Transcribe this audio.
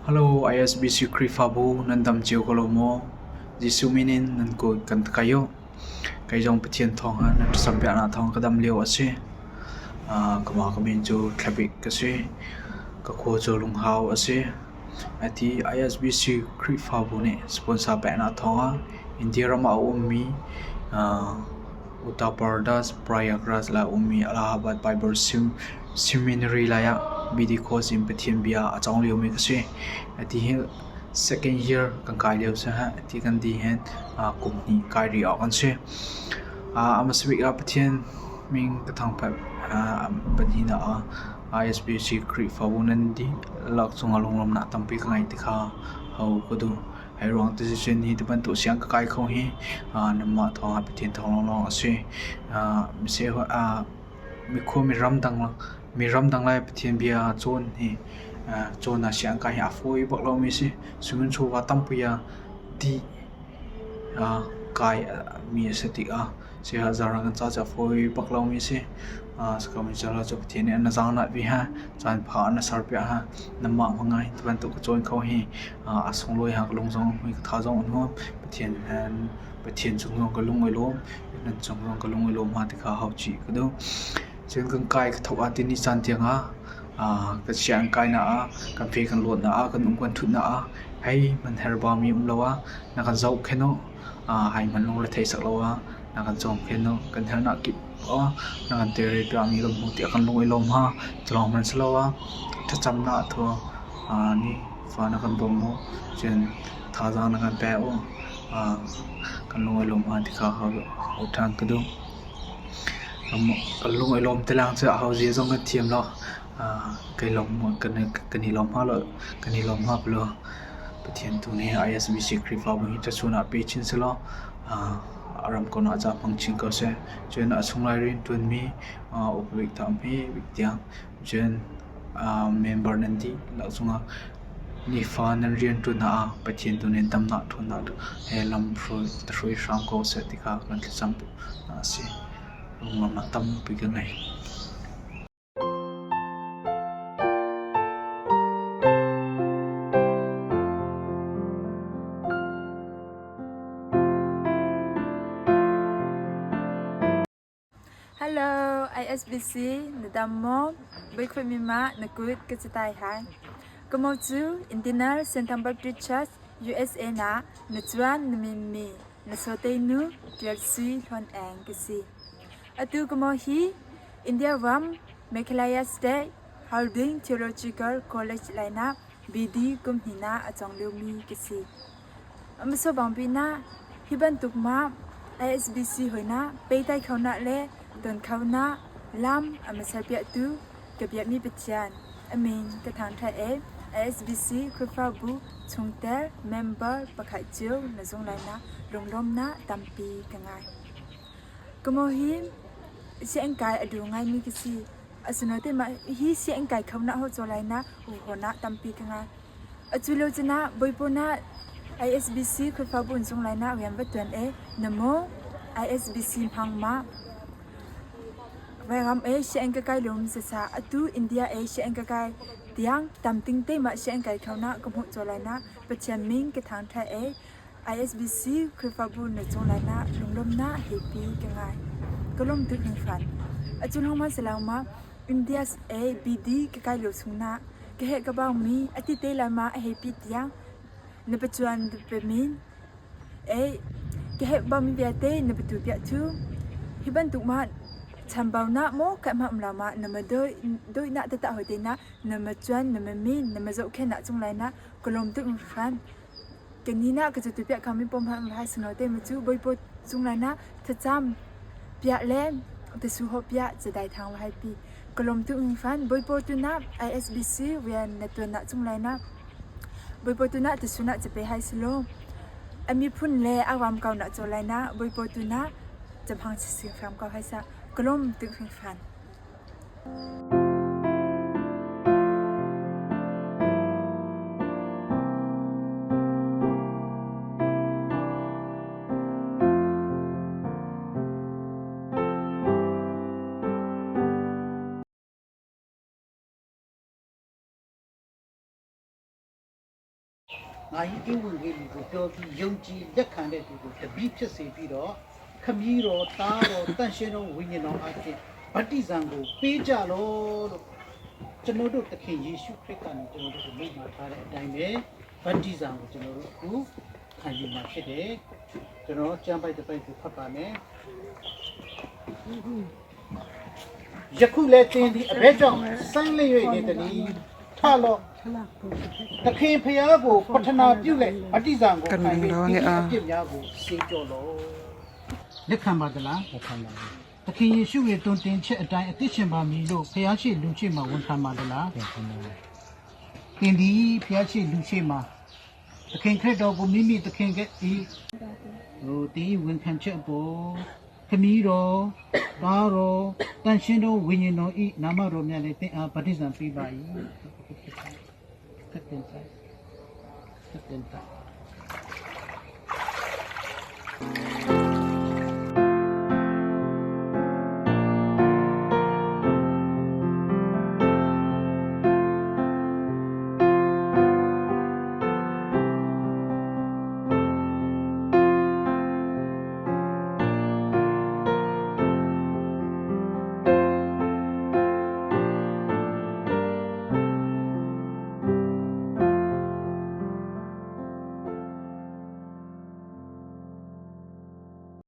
Hello ISBC Khrihfabu nan dam cio ko lo maw? Jesuh min in nan kut kan kai u. Kei zong Pathian thawng ah nan thlacampiaknak thawng ka dam lio a si. Kamah ka min cu Thlabik ka si. Ka khua cu Lunghau a si. Ati ISBC Khrihfabu nih sponsor peknak thawng ah India ram ah a ummi Uttar Pradesh, Prayagraj le a ummi Allahabad Bible Seminary lai ah BD course in Pathian bia a cawng liomi ka si. Ati hi second year kan kai lio si heh. Ati kan di hin kum hnih kai rih awk an si. A hmasa bik ah Pathian min ka thangṭhat. Pahnihnak ah ISBC Khrihfabu nan dihlak cungah lunglawmhnak tampi ka ngeih ti kha ho ka duh. Hi ruang te cun hi ti bantuk siang ka kai kho hi nanmah thawng ah Pathian thawng lawnglawng a si. Mikhua mi ramdang lai Pathian bia cawn hi cawn ah siang kai hi a fawi bak lomi a si. Sihmanhsehlaw chawva tampi ah dih kai mi a si tikah Siaherh kan ca cu a fawi bak lomi a si. Sihmanhsehlaw cu Pathian nih na zaangah vi ha, caan pha na serpiak ha, nangmah hmang ah hi bantuk ka cawn kho hi a sunglawi ha ka lung zong a hmui ka tha zong a nuam. Pathian Pathian cung zong ka lung a lawm, nan cung zong ka lung a lawm hnga ti kha hau chih ka duh. Cun kan kai ka thawk ah tini caan tiang ah ka sianginn kainak ah kan fe kan lawtnak ah kan um kan ṭhutnak ah hei man herhbaumi um lo ah na kan zohkhenh u. Hai hmanh lungre sak lo ah na kan cawmkhen u. Kan herhnak kip ah na kan tere piakmi kan hmuh tiah kan lung i lawm hnga. Cu lawng hmanh si lo ah thlacamnak thu nih fa na kan bawmh u. Cun thazaang na kan pek u. Kan lung i lawm hnga ti kha hau ṭhan ka duh. Kan lung i lawm te lang cu aho zia zong kan thiam lo. Kan i lawm hnga lo, kan i lawm hnga lo. Pathian tu nih ISBC Khrihfabu hi ṭachun ah pe chin sehlaw a ram kong ah ca hmang chin ko seh. Cun a chunglai rianṭuanmi upabik tam hi bik tiang cun member nan dihlak cungah nifa nan rianṭuannak ah Pathian tu nih damnak ṭhawnnak he lam hruai hram ko seh ti kha kan thlacam a si. Lungnuamnak tampi ka ngei. Hello, ISBC, na dam maw? Boikhoi mima na kut ka catai hai. Ka mo cu Internal Central Baptist Church USA na na chuan na min mi na sote nu Tial Sui Hlawn Eng ka si. Atu ka mo hi India ram Meghalaya State Harding Theological College lainak BD kum hnihnak a cawng liomi ka si. Hmasa bang pinah hi bantuk mah ISBC hoinak peitai khonak le ton khonak lam a hmasa piahtu ka biakmi Pathian a min ka thangṭhat i ISBC Khrihfabu chungtel member pakhat cio na zung lainak lunglawmnak tampi ka ngai. Ka maw hi sianginn kai a duh ngaimi ka si. Asinain mah hi sianginn kai kho na ho caw lai na huhawnak tampi ka ngai. Atu lio cun ah Bawipawn ah ISBC Khrihfabu in cung lai na rian va tuan e na maw ISBC hmang ma Vairam e sianginn ka kai lom sasa atu India e sianginn ka kai tiang tamting te ma sianginn kai kho na ka hmuh caw lai na Pathian min ka thang tha e ISBC Khrihfabu na cung lai na lunglawmnak heipi ka ngai. Ka lawm tuk hringhran. Atu lawng ma si lo ma India A B D ka kai lio chung na ka heh ka bau mi ati te lai ma a heipi tiang na pachuan pe min e ka heh bau mi vialte na patu piah cu hi bantuk ma chambaunak maw ka hma um lo ma na ma doi doihnak tata hoi te na na ma chuan na ma min na ma zohkhennak cung lai na ka lawm tuk hringhran. Kannih nah ka cutu piah kha mi pom hlah hai sino te ma cu boipo cung lai na thacham piah le tasu ho piah cadai thang hai pi kalom tu ing fan boipo tu na ISBC rian na tuan na cung lai na boipo tu na tasu na chape hai silo ami phun le awam kau na cho lai na boipo tu na chamhang sing fram kau hai sa kalom tu hring fan. ငါဤဧဝံဂေလိကိုပြောပြီးယုံကြည်လက်ခံတဲ့သူကိုတပည့်ဖြစ်စေပြီးတော့ခမည်းတော်သားတော်တန်ရှင်တော်ဝိညာဉ်တော်အဖြစ်ဗတ္တိဇံကိုပေးကြလောလို့ကျွန်တော်တို့သခင်ယေရှုခရစ်ကနေကျွန်တော်တို့ကိုမိန့်မှာထားတဲ့အတိုင်းပဲဗတ္တိဇံကိုကျွန်တော်တို့အခုခံယူမှာဖြစ်တယ်ကျွန်တော်ကျမ်းပိုက်တစ်ပိုက်ကိုဖတ်ပါမယ်ယခုလဲသင်သည်အဘဲကြောင့်ဆိုင်းလျက်၍နေသည်ထလော့သခင်ဖျားကိုပထနာပြုလက်ဗတ္တိဇံကိုခံ၍အပြစ်များကိုစေကြောလော့လက်ခံပါသလား လက်ခံပါဘူး သခင်ယေရှုရဲ့တွင်တင်ချက်အတိုင်းအသက်ရှင်ပါမည်လို့ဖျားရှိလူရှိမှဝန်ခံပါသလား လက်ခံပါဘူး သင်သည်ဖျားရှိလူရှိမှသခင်ခရစ်တော်ကိုမိမိသခင်ကဤဟိုတင်းဤဝန်ခံချက်အပေါ်ခမည်းတော်သားတော်တန်ရှင်တော်ဝိညာဉ်တော်ဤနာမတော်မြတ်လည်းသင်အားဗတ္တိဇံပေးပါ၏သခင်ဆိုင်သခင်ဆိုင်